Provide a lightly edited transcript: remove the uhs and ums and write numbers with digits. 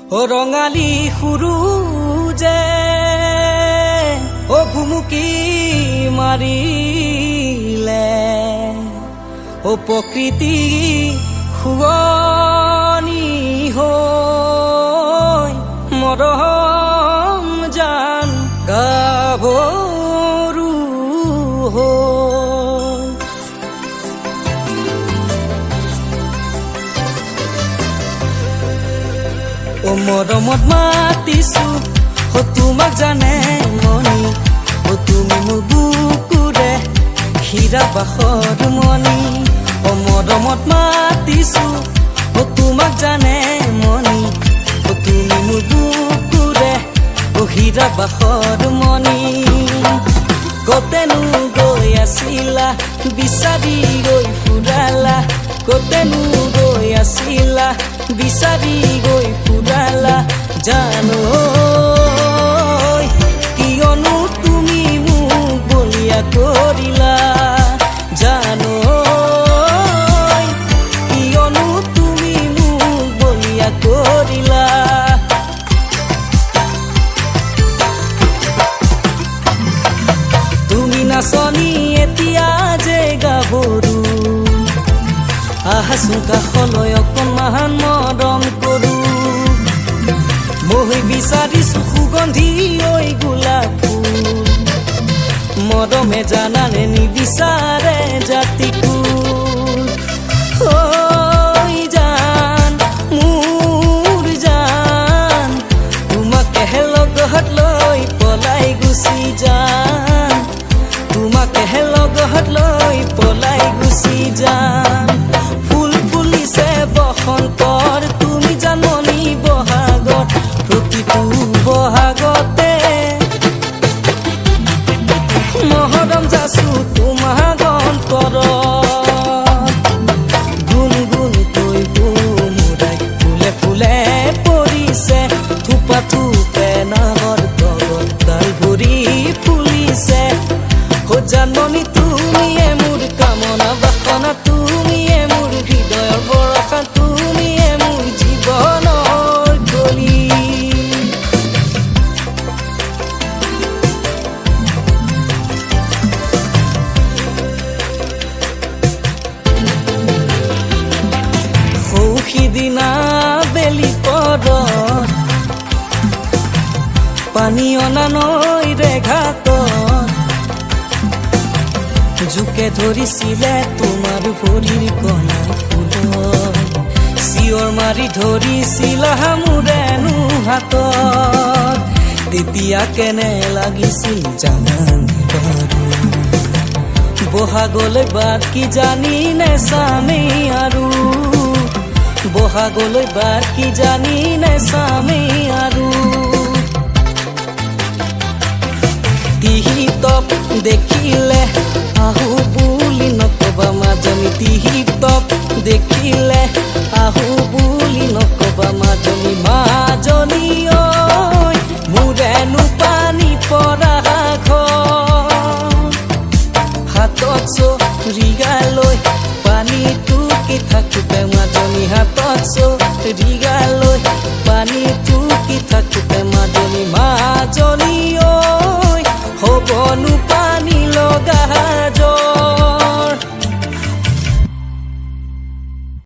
অ ৰঙালী সূৰুযে অ ভুমুকি মাৰিলে, অ প্ৰকৃতি শুৱনি হৈ মৰম জান গাভৰু হৈ। অ মৰমত মাতিছো অ তোমাক জানে মনি, অ তুমি মোৰ বুকুৰে হীৰা বাসৰ মণি। অ মৰমত মাতিছো অ তোমাক জানে মনি, অ তুমি মোৰ বুকুৰে অ হীৰা বাসৰ মণি। কতেনো গৈ আছিলা বিচাৰি গৈ ফুৰালা, কতেনো গৈ আছিলা বিচাৰি গৈ ফুৰালা, জানো কিয়নো তুমি মোক বলিয়া কৰিলা, জানো কিয়নো তুমি মোক বলিয়া কৰিলা। তুমি নাচনী এতিয়া যে গাভৰু, আহাচোন কাষলৈ অকণমান মৰম কৰো। মই বিচাৰিছো সুগন্ধি ঐ গোলাপ ফুল, মৰমে জানানে নিবিচাৰে জাতিকুল। ঐ জান মোৰ জান, তোমাকেহে লগত লৈ পলাই গুচি যাম, তোমাকেহে লগত লৈ পলাই গুচি যাম। ফুল ফুলিছে বসন্তৰ, তুমি জাননী বহাগত, প্ৰতিটো বহাগতে মহৰম যাচো তোমাক অন্তৰত। গুণগুণকৈ গুমুৰাই ফুলে ফুলে পৰিছে, থোপা থোপে নাহৰ তগৰ ডাল ভৰি ফুলিছে। অ জাননী তুমিয়ে মোৰ কামনা বাসনা, তুমিয়ে মোৰ হৃদয়ৰ বৰষা, তুমিয়ে মোৰ জীৱনৰ কলি। সৌ সিদিনা বেলি পৰত পানী অনা নৈৰে ঘাটত জোকে ধৰিছিলে তোমাৰ ভৰিৰ কণা ফুলত, চিঞৰ মাৰি ধৰিছিলা মোৰেনো হাতত। তেতিয়া কেনে লাগিছিল জানানে বাৰু, বহাগলৈ বাট কি জানি নে চামেই আৰু, বহাগলৈ বাট কি জানি নে চামেই আৰু। তিহিতপ দেখিলে আহো বুলি নকবা মাজনী, তিহিতপ দেখিলে আহো বুলি নকবা মাজনী। মাজনী ঐ মোৰেনো পানী পৰা ঘৰ, হাতত চৰিগা লৈ পানী টুকি থাকোতে মাজনী, হাতত চৰিগা লৈ পানী টুকি থাকোতে মাজনী। মাজনী ঐ হ'বনো